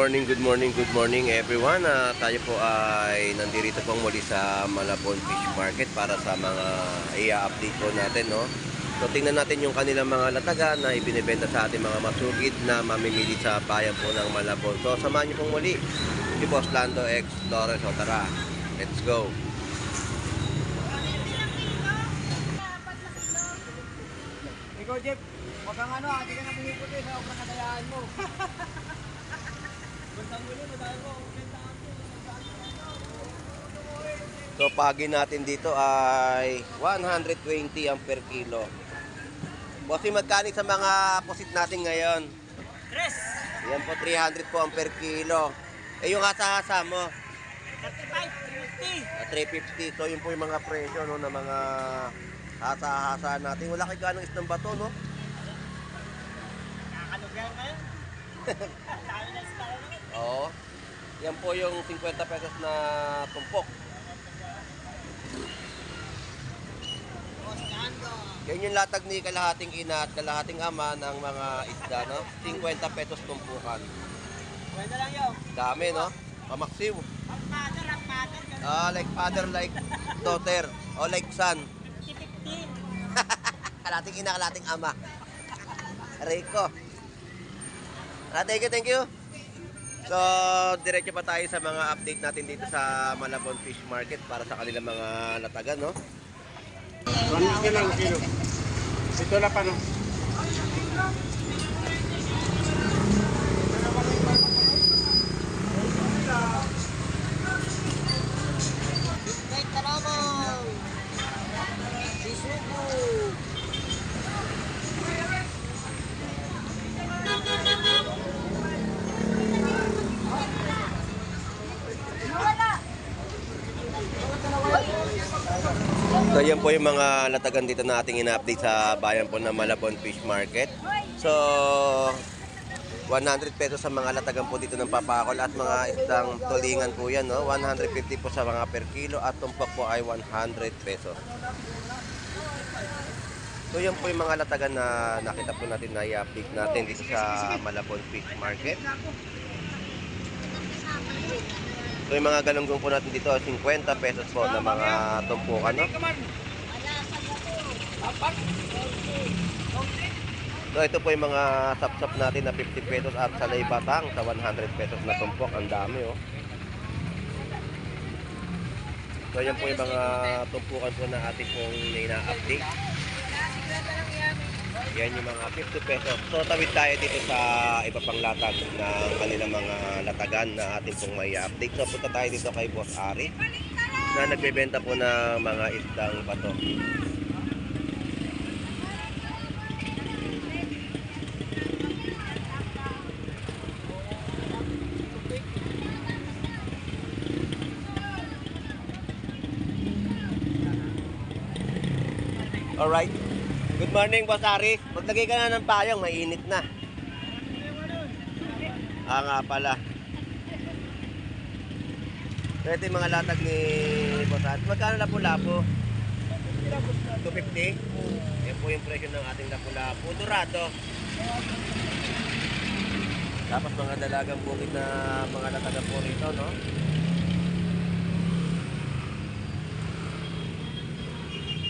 good morning everyone. Tayo po ay nandito pong muli sa Malabon Fish Market para sa mga i-update po natin, no? So tingnan natin yung kanilang mga latagan na ibinebenta sa ating mga masugid na mamimili sa bayan po ng Malabon. So samahan niyo pong muli si Boss Lando X Torres. So tara, let's go. Ikaw, Jeff, huwag kang hindi ka na bumuputi sa obrang kadayaan mo. Bantang muli, madami mo. So pagi natin dito ay 120 ang per kilo. Bossy, magkano sa mga pusit natin ngayon? Tres! Yan po, 300 po ang per kilo. Eh yung hasa-hasa mo? 35, 350. 350. So yun po yung mga presyo, no, na mga hasa-hasa natin. Wala kay ganong isang bato, no? Nakakalugar ngayon. Dami na sa tao. Oo. Yan po yung 50 pesos na tumpok. Yan yung latag ni kalahating ina at kalahating ama ng mga isda, no? 50 pesos tumpukan. Pwede lang yun. Dami, no? Pamaksiw. Ang mother. Like father, like daughter, o like son. 50-50. Kalating ina, kalating ama. Rico. Thank you. So, diretso pa tayo sa mga update natin dito sa Malabon Fish Market para sa kanilang mga latagan, no? 150 lang kilo. Ito na pa, no? Kahit kalamang. Sisuko. So, yan po yung mga latagan dito na ating ina-update sa bayan po ng Malabon Fish Market. So, 100 pesos sa mga latagan po dito ng papakol at mga isdang tulingan po yan, no? 150 po sa mga per kilo at tumpak po ay 100 pesos. So, yan po yung mga latagan na nakita po natin na i-update natin dito sa Malabon Fish Market. So yung mga galunggong po natin dito, 50 pesos po na mga tumpukan, no? So ito po yung mga sap-sap natin na 50 pesos at salay batang sa 100 pesos na tumpok. Ang dami, oh. So yan po yung mga tumpukan po na ating pong ina-update. Yan yung mga 50 pesos. So tawid tayo dito sa iba pang latag ng kanilang mga latagan na ating pong may update. So punta tayo dito kay Boss Ari na nagbebenta po ng mga isdang bato. Alright. Good morning, Boss Ari. Maglagay ka na ng payong, mainit na. Nga pala. So, ito yung mga latag ni Boss Ari. Magkano lapu-lapu? 250? Yan po yung presyo ng ating lapu-lapu. Dorado. Tapos mga dalagang bukid na mga latagan po rito, no?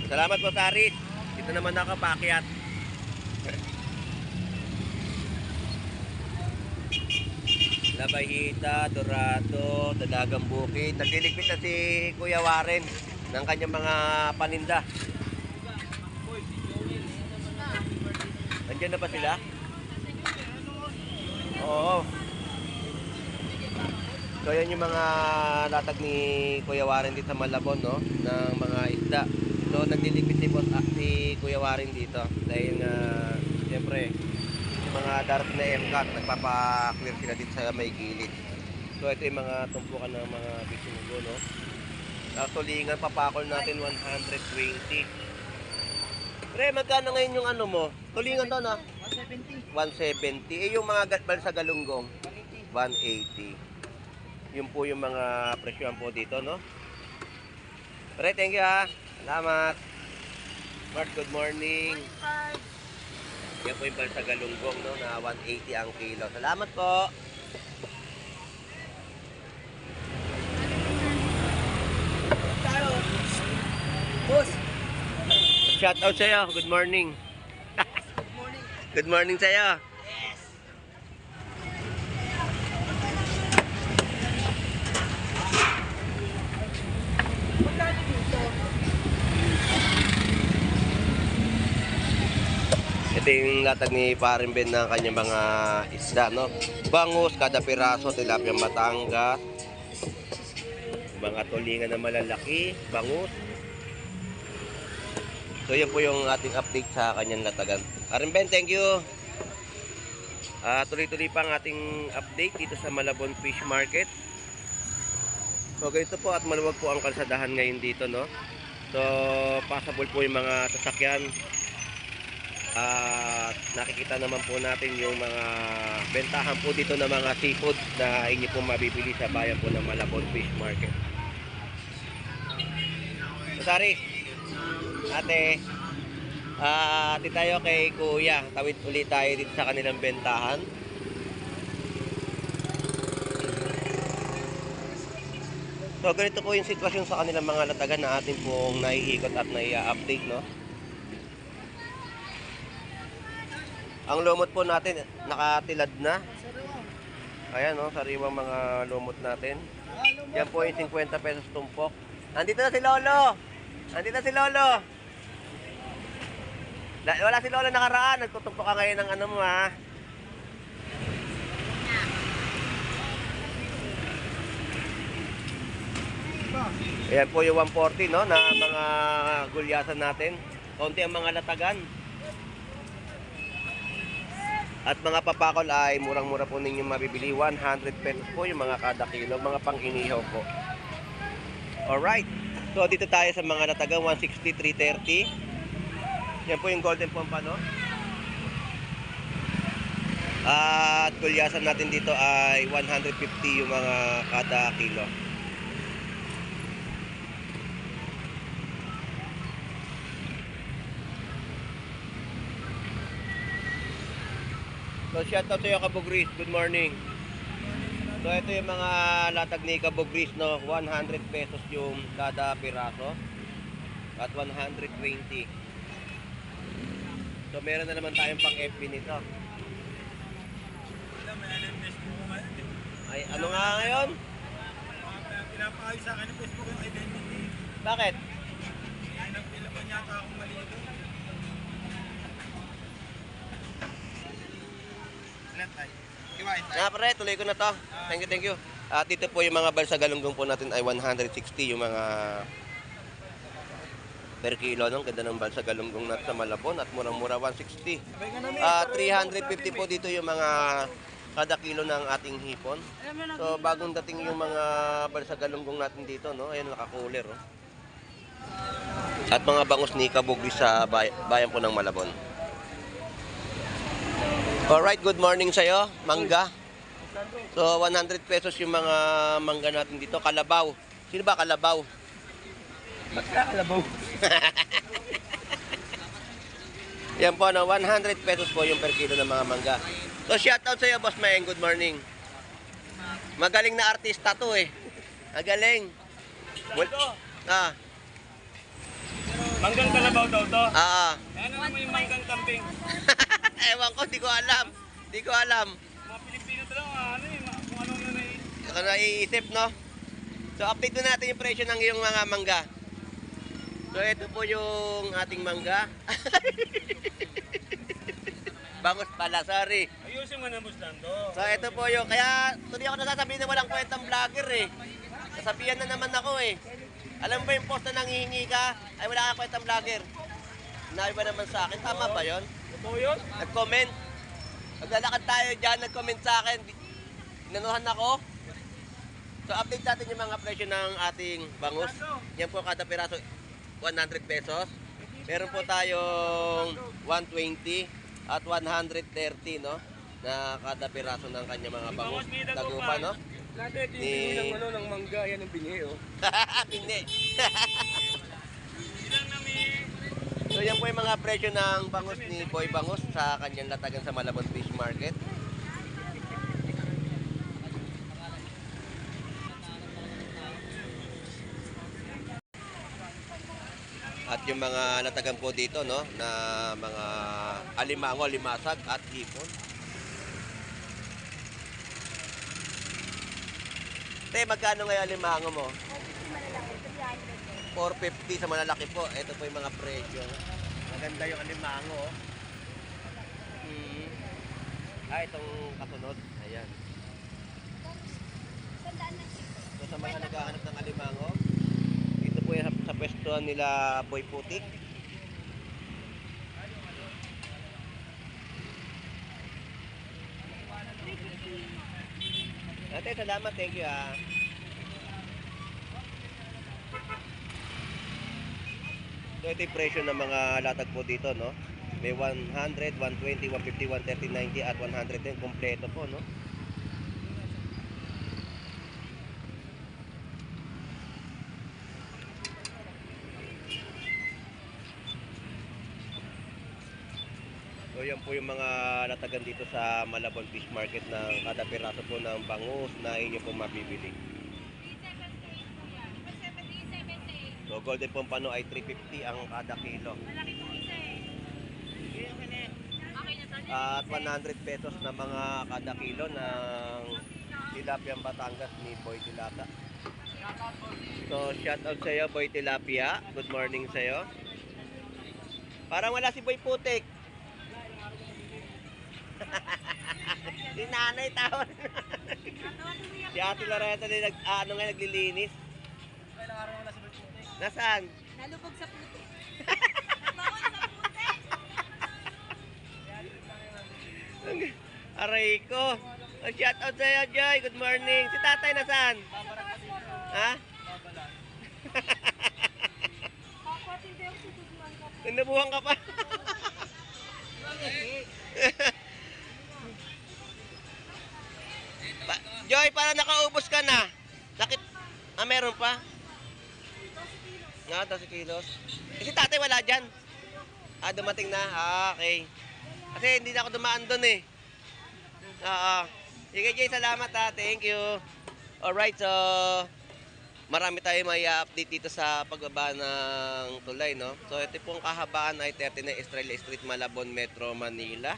Salamat, Boss Ari. Dito naman nakapakyat. Labahita, Dorado, Dalagang Bukid. Nagliligpit na si Kuya Warren ng kanyang mga paninda. Nandiyan na ba sila? Oo. So yan yung mga latag ni Kuya Warren dito sa Malabon, no? Ng mga isda. So naglilipit si Kuya Warren dito dahil siyempre yung mga darating na MCAT nagpapa-clear sila dito sa may gilid. So ito yung mga tumpukan ng mga bisugo, no? Tulingan papakol natin 120. Pre, magkano ngayon yung ano mo? Tulingan to, na 170. 170. Eh yung mga gatbal sa galunggong 180. Yun po yung mga presyohan po dito, no? Pre, thank you, ha. Salamat. Mark, good morning. Yan po yung balsa galunggong, no, na 180 ang kilo. Salamat po. shout out sa'yo. Good morning. Good morning. Good morning sa'yo. Yes. Ito yung latag ni Paring Ben ng kanyang mga isda, no? Bangus, kada piraso, tilapia Batangas. Mga tulingan na malalaki, bangus. So yan po yung ating update sa kanyang latagan. Paring Ben, thank you. Tuloy-tuloy pa ang ating update dito sa Malabon Fish Market. So ganito po at maluwag po ang kalsadahan ngayon dito, no? So passable po yung mga sasakyan. At nakikita naman po natin yung mga bentahan po dito ng mga seafood na inyo po mabibili sa bayan po ng Malabon Fish Market. Sorry, ate, ate tayo kay Kuya. Tawid ulit tayo dito sa kanilang bentahan. So ganito po yung sitwasyon sa kanilang mga latagan na atin pong naiikot at nai-update, no? Ang lumot po natin nakatilad na. Ayan, no, sariwang mga lumot natin. Yan po yung 50 pesos tumpok. Nandito na si Lolo. Nandito na si Lolo. Wala si Lolo nakaraan. Nagtutumpok ka ngayon ng ano mo, ha. Ayan po yung 140, no, na mga gulyasan natin. Kaunti ang mga latagan. At mga papakol ay murang-mura po ninyo mabibili. 100 pesos po yung mga kada kilo, mga pang-inihaw po. Alright. So dito tayo sa mga latagang 160, 330. Yan po yung golden pompano. At gulyasan natin dito ay 150 yung mga kada kilo. So shout out to yung Kabugris, good morning. So ito yung mga latag ni Kabugris, no, 100 pesos yung kada piraso at 120. So meron na naman tayong pang FB nito. Ay, ano nga ngayon? Pinapayos sa akin ng Facebook yung identity. Bakit? Ay, nagpilapan yata akong mali ito. Nga pre, tuloy ko na to. Thank you, thank you. At dito po yung mga balsa galunggong po natin ay 160 yung mga per kilo, no? Ganda ng balsa galunggong natin sa Malabon at murang-mura 160. 350 po dito yung mga kada kilo ng ating hipon. So bagong dating yung mga balsa galunggong natin dito, no? Ayun, nakakuler, oh. At mga bangus ni Kabugris sa bayan po ng Malabon. Alright, good morning sa'yo, mangga. So 100 pesos yung mga mangga natin dito. Kalabaw. Sino ba kalabaw? Kalabaw. Yan po, no, 100 pesos po yung per kilo ng mga mangga. So shout out sa'yo, Boss Mayeng, good morning. Magaling na artista to eh. Magaling. Manggang kalabaw daw to. Ano naman yung manggang kambing? Ewan ko, di ko alam. Di ko alam. Mga Pilipino talaga, kung ano na Saka naiisip, no? So update na natin yung presyo ng iyong mga mangga. So ito po yung ating mangga. Bangus pala, sorry. Ayusin mo na Busdando. So ito po yung, kaya tuloy ako nasasabihin na walang kwentang vlogger eh. Nasabihan na naman ako eh. Alam mo ba yung post na nangihingi ka, ay wala kang kwentang vlogger. Sinabi ba naman sa akin, tama ba yun? Totoo yun? Nag-comment. Naglalakad tayo dyan, nag-comment sa akin. Inanuhan ako. So update natin yung mga presyo ng ating bangus. Yan po kada piraso 100 pesos. Meron po tayong 120 at 130, no? Na kada piraso ng kanya mga bangus. Dagupan, no? Natin, Ni- ng ano, ng mangga, yan ang binhi, oh. Hindi. Ilang nami? So yan po yung mga presyo ng bangus ni Boy Bangus sa kanyang latagan sa Malabon Fish Market. At yung mga natagan po dito, no, na mga alimango, limasag at hipon. Te, magkano ngayon alimango mo? 450 sa malalaki po. Ito po yung mga presyo. Maganda yung alimango. Itong kasunod. Ayan. So sa mga naghahanap ng alimango, ito po yung sa pwestuhan nila Boy Putik. Ate, salamat. Thank you ah. So ito yung presyo ng mga latag po dito, no? May 100, 120, 150, 130, 90 at 110. Kompleto po, no? So yan po yung mga latagan dito sa Malabon Fish Market ng kada piraso po ng bangus na inyo po mabibili. So golden pompano ay 350 ang kada kilo. At 100 pesos na mga kada kilo ng tilapia Batangas ni Boy Tilata. So shout out sa iyo Boy Tilapia. Good morning sa iyo. Parang wala si Boy Putik. Si nanay tawag. Si Ate Loretta din naglilinis. Ilang araw wala si Boy Putik. Nasaan? Nalubog sa puti. Nabawal sa puti. Aray ko. Shout out sa'yo, Joy. Good morning. Si tatay nasaan? Ha? Kapatid daw tutulungan ka po. Nabuhan ka pa. Joy, para nakaubos ka na. Sakit. Meron pa? 12 kilos. Si tatay wala dyan? Dumating na. Okay. Kasi hindi na ako dumaan doon eh. Sige, Jay, salamat ha. Thank you. Alright, so marami tayo may update dito sa pagbaba ng tulay, no? So ito pong kahabaan ay 39 Estrella Street, Malabon, Metro Manila.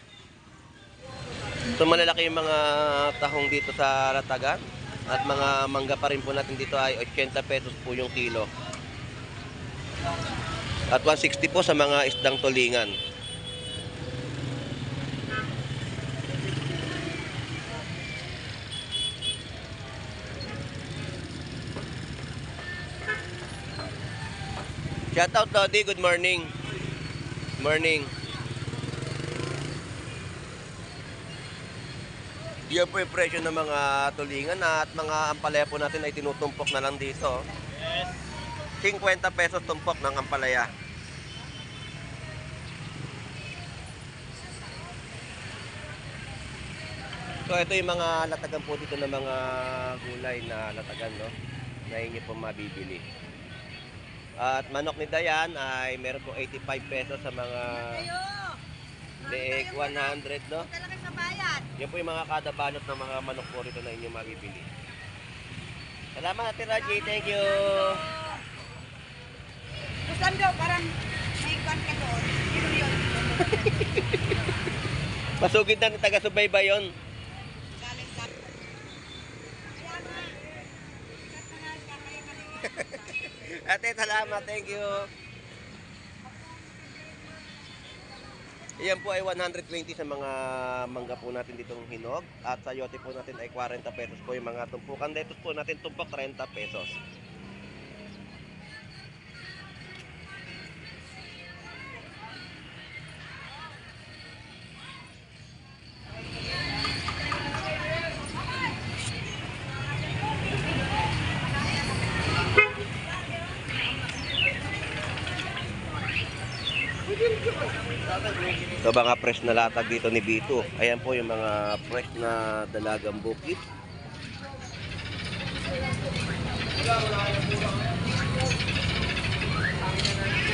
So malalaki yung mga tahong dito sa Latagan. At mga mangga pa rin po natin dito ay 80 pesos po yung kilo. At 160 po sa mga isdang tulingan. Shout out Dodi, good morning. Good morning. Yan po yung presyo ng mga tulingan at mga ampalaya po natin ay tinutumpok na lang dito. Yes. 50 pesos tumpok ng ampalaya. So ito yung mga latagan po dito ng mga gulay na latagan, no? Na inyo po mabibili. At manok ni Dayan ay meron po 85 pesos sa mga leeg, 100, no? Talaga sa bayan. Yan po yung mga kada balot ng mga manok po rito na inyo mabibili. Salamat, Ate Raji. Thank you. Gusto daw, parang may kwan ka doon. Sino yun? Pasugid na ng taga-subaybay yun. Galing sa... Kaya nga. Ate, salamat. Thank you. Iyan po ay 120 sa mga mangga po natin ditong hinog. At sa yote po natin ay 40 pesos po yung mga tumpukan. Dito po natin tumpok 30 pesos. So mga fresh na latag dito ni Bito. Ayan po yung mga fresh na dalagang bukid.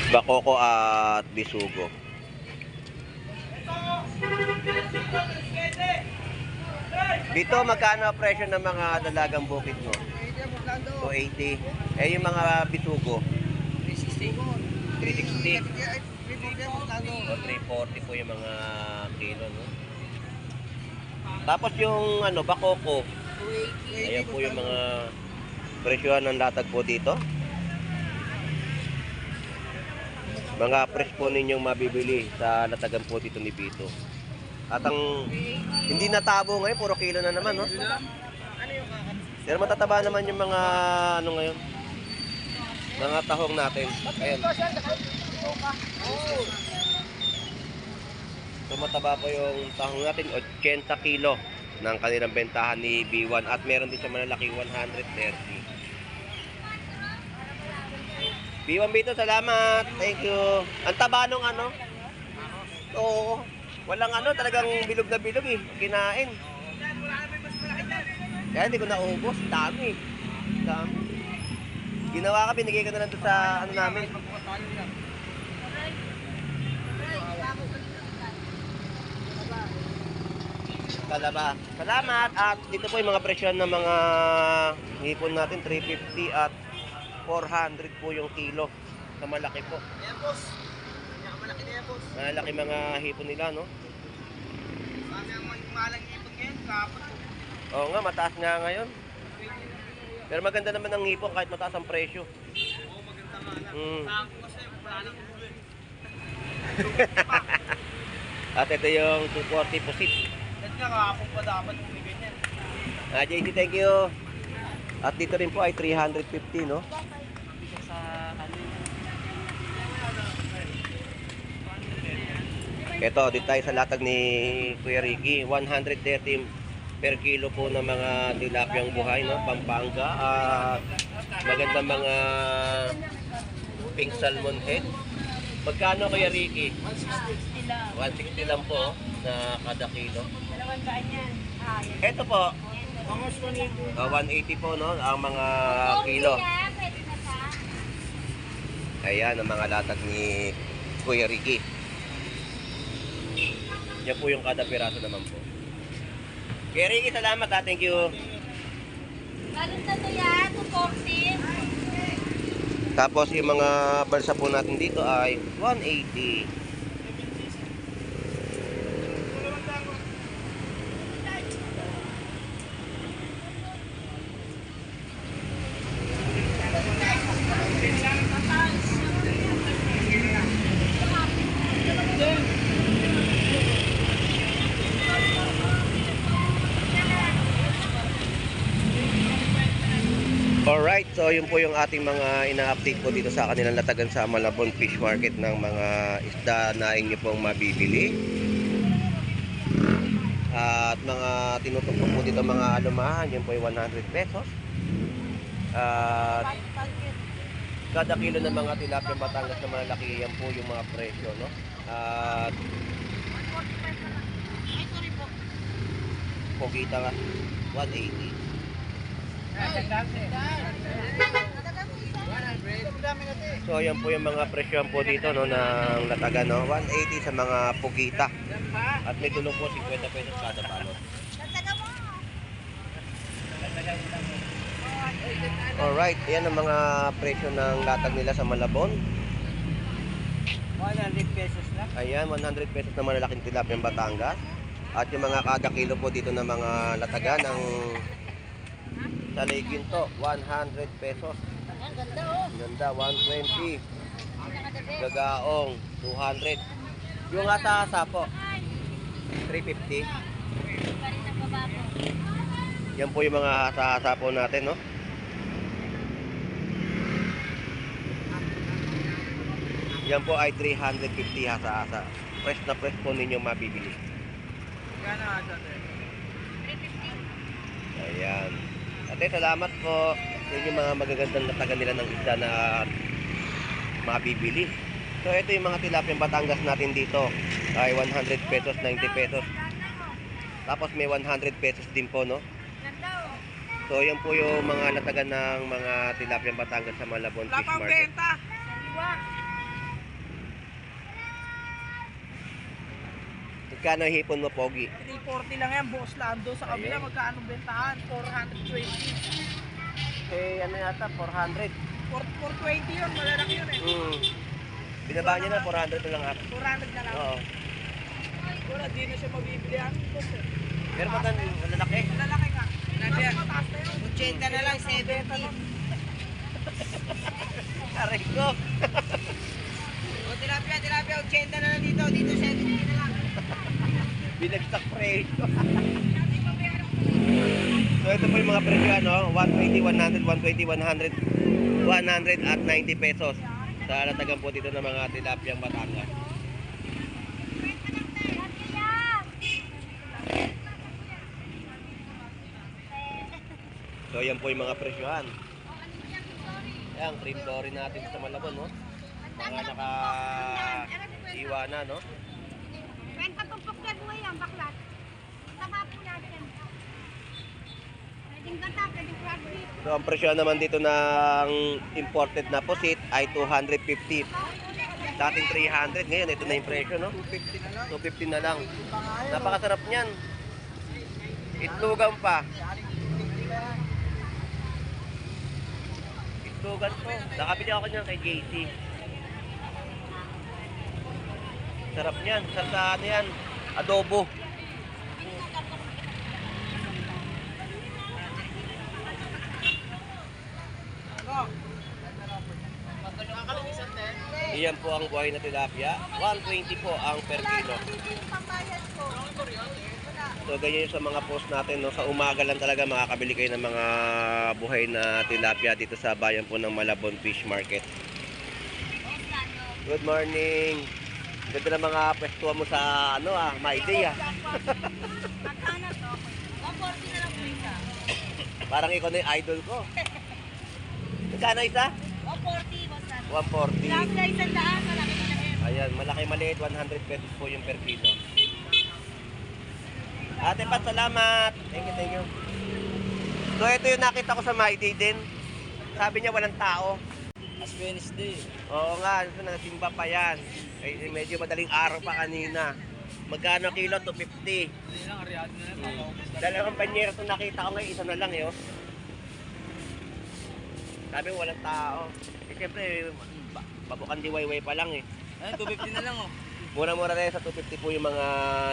Bakoko at bisugo. Bito, magkano ang presyo ng mga dalagang bukid mo? 280. Eh yung mga bisugo? 360. 360. O 340 po yung mga kilo, no? Tapos yung ano, bakoko. Ayan po yung mga presyohan ng latag po dito. Mga fresh po ninyong mabibili sa latagan po dito ni Vito. At ang hindi natabo ngayon, puro kilo na naman, no? Pero matataba naman yung mga ano ngayon, mga tahong natin. Ayan. So mataba po yung tahong natin, 80 kilo ng kanilang bentahan ni B1 at meron din sa malalaki 130. B1 Bito, salamat. Thank you. Ang taba nung ano? Oo. Walang ano, talagang bilog na bilog eh. Kinain. Kaya hindi ko naubos. Dami. Dami. Ginawa ka, binigay ka na lang doon sa ano namin. Talaba. Salamat. At dito po yung mga presyon ng mga hipon natin. 350 at 400 po yung kilo. Sa malaki po. Ayan, boss. Malaki na yan, boss. Malaki mga hipon nila, no? Sabi ang malang ipon ngayon, kapot. Oo nga, mataas nga ngayon. Pero maganda naman ang hipon kahit mataas ang presyo. Oo, maganda nga lang. Mm. Saan ko kasi, wala nang ulo eh. At ito yung 240 pusit. Dahil nga, kahapon pa dapat bumigay niyan. JC, thank you. At dito rin po ay 350, no? Sa ano Ito, dito tayo sa latag ni Kuya Ricky. 130 per kilo po ng mga tilapyang buhay, no? Pampanga. At magandang mga pink salmon head. Magkano, Kuya Ricky? 160 lang. 160 lang po na kada kilo. 200 yan. Ito po, 180 po, no? Ang mga kilo. Pwede na sa. Ayan ang mga latag ni Kuya Ricky. Yan po yung kada piraso naman po. Kuya Ricky, salamat ha. Thank you. Lalo na to yan, 240. Tapos yung mga balsa po natin dito ay 180. Alright, so yun po yung ating mga ina-update po dito sa kanilang latagan sa Malabon Fish Market ng mga isda na inyo pong mabibili. At mga tinutumpok po dito mga alumahan, yun po ay 100 pesos. At kada kilo ng mga tilapia Batangas na malalaki, yan po yung mga presyo, no? At pogita nga, 180. So yan po yung mga presyon po dito, no, ng latagan, no? 180 sa mga pugita. At may tulong po 50 pesos kada balot. Alright, yan ang mga presyo ng latag nila sa Malabon. 100 pesos lang. Ayan, 100 pesos na malalaking tilapia ng Batangas. At yung mga kada kilo po dito ng mga latagan ng Talay Ginto, 100 pesos. Ang ganda oh. Ganda, 120. Ang nakadabi. Gagaong, 200. Yung asa-asa po, 350. Pa rin ang baba ko. Yan po yung mga asa-asa po natin, no? Yan po ay 350 asa-asa. Fresh na fresh po ninyo mabibili. Gana asa, sir? 350. Ayan. Ate, salamat po. Yan yung mga magagandang latagan nila ng isda na mabibili. So ito yung mga tilapia Batangas natin dito. Ay 100 pesos, 90 pesos. Tapos may 100 pesos din po, no? Ganda oh. So yan po yung mga latagan ng mga tilapia Batangas sa Malabon Fish Market. Sariwa. Magkano hipon mo, Pogi? 340 lang yan, boss Lando. Sa kabila, Ayun. magkano bentahan? 420. Eh, ano yata, 400. 420 yun, malalaki yun eh. Binaba niya na, 400 na lang ata. 400 na lang. Oo. Wala, di na siya mabibili ang boss eh. Pero matan, malalaki. Lalaki nga. Mas mataas na yun. 80 na lang, 70. Aray ko. O, tilapia, 80 na lang dito. Dito, 70 na lang. Binagsak presyo. So ito po yung mga presyo ano, 120, 100, 120, 100, 100 at 90 pesos. Sa latagan po dito ng mga tilapiyang Batangas. So yan po yung mga presyohan. Yan, cream dory natin sa Malabon, no? Mga naka-iwa na, no? Kwenta tumpok na buhay ang baklat. Tama po natin. Pwedeng gata, pwedeng crab meat. So ang presyo naman dito ng imported na pusit ay 250. Dating 300, ngayon ito na yung presyo, no? 250 na lang. Napakasarap niyan. Itlogan pa. Itlogan po. Nakabili ako niyan kay JC. Sarap niyan. Sarap sa ano yan. Adobo. Iyan po ang buhay na tilapia. 120 po ang per kilo. So ganyan yung sa mga post natin, no? Sa umaga lang talaga makakabili kayo ng mga buhay na tilapia dito sa bayan po ng Malabon Fish Market. Good morning. Ganda ng mga pwestuhan mo sa ano My Day Magkano to? 140 na lang po isa. Parang ikaw na yung idol ko. Magkano isa? 140, boss natin. 140. Tilapia, 100, malaki na lang. Ayan, malaki maliit, 100 pesos po yung per kilo. Ate Pat, salamat. Thank you. So ito yung nakita ko sa My Day din. Sabi niya walang tao. As Wednesday. Oo nga, ito nagsimba pa yan. Ay, medyo madaling araw pa kanina. Magkano kilo? 250. Hindi lang, ariado na lang. Dalawang banyero ito nakita ko ngayon, isa na lang yun. Sabi mo walang tao. Eh siyempre, babukan diwayway pa lang eh. Ay, 250 na lang oh. Mura-mura rin sa 250 po yung mga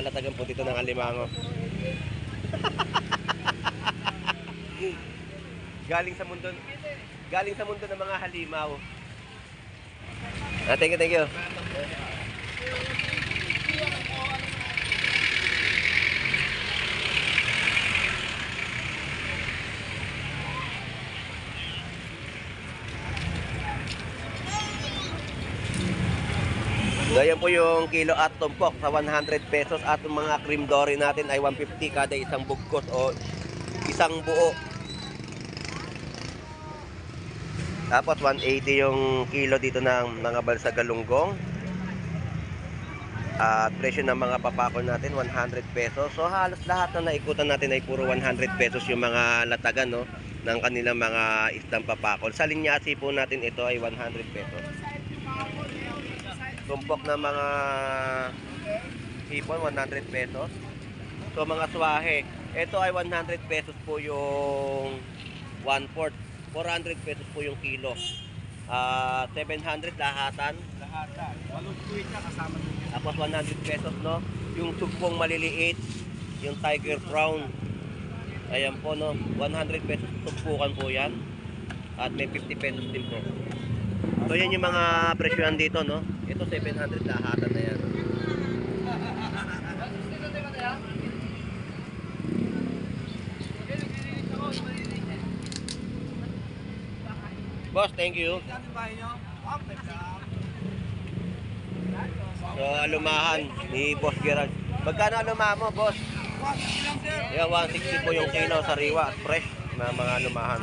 latagan po dito ng alimango. Galing sa mundo ng mga halimaw. Thank you. So ayan po yung kilo at tumpok sa 100 pesos at yung mga cream dory natin ay 150 kada isang bugkos o isang buo. Tapos 180 yung kilo dito ng mga balsa galunggong. At presyo ng mga papakol natin 100 pesos. So halos lahat na naikutan natin ay puro 100 pesos yung mga latagan, no, ng kanilang mga isdang papakol. Sa linyasi po natin ito ay 100 pesos. Tumpok na mga hipon 100 pesos. So mga swahe, ito ay 100 pesos po yung 1/4. 400 pesos po yung kilo. 700 lahatan. Lahatan. 8 na kasama nyo. Tapos 100 pesos, no? Yung sugpong maliliit, yung tiger crown. Ayan po, no? 100 pesos sugpukan po yan. At may 50 pesos din po. So yan yung mga presyohan dito, no? Ito 700 lahatan na yan. Boss, thank you. So alumahan ni Boss Gerald. Magkano alumahan mo, boss? Yeah, 160 po yung kilo sa riwa at fresh na mga alumahan.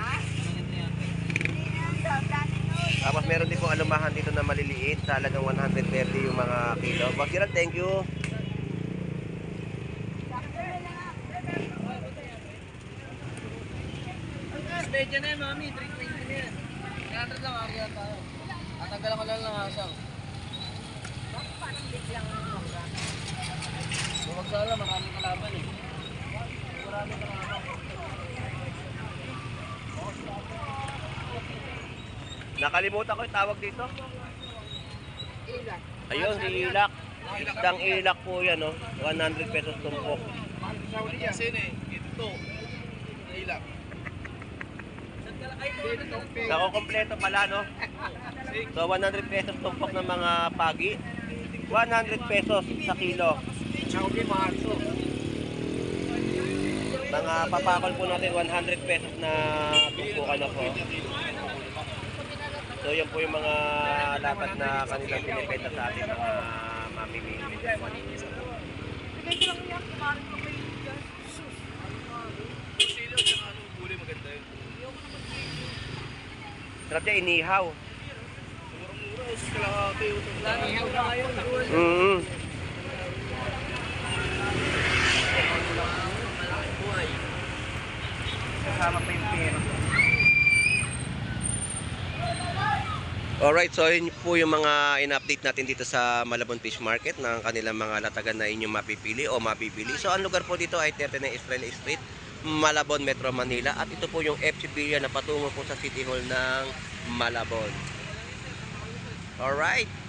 Tapos meron din pong alumahan dito na maliliit sa halagang 130 yung mga kilo. Boss Gerald, thank you. Medyo na yan, mami. 320 na yan. 300 lang, ariyan tayo. Tatanggalan ko lang ng asang. Parang biglang mura. Huwag sana, maraming kalaban eh. Maraming kalaban. Nakalimutan ko yung tawag dito. Ayun, si ilak. Isdang ilak po yan, no? 100 pesos tumpok. Nako, kompleto pala, no? So, 100 pesos tumpok ng mga pagi. 100 pesos sa kilo. Mga papakol po natin, 100 pesos na tumpukan na po. So, yan po yung mga latag na kanilang pinipenta sa ating mga mamimili. Sarap niya, inihaw. Ihaw na ngayon. Mm. Kasama pa yung pera. Alright, so yun po yung mga in-update natin dito sa Malabon Fish Market ng kanilang mga latagan na inyong mapipili o mabibili. So ang lugar po dito ay 39 Israel Street, Malabon, Metro Manila. At ito po yung FC Villa na patungo po sa City Hall ng Malabon. Alright.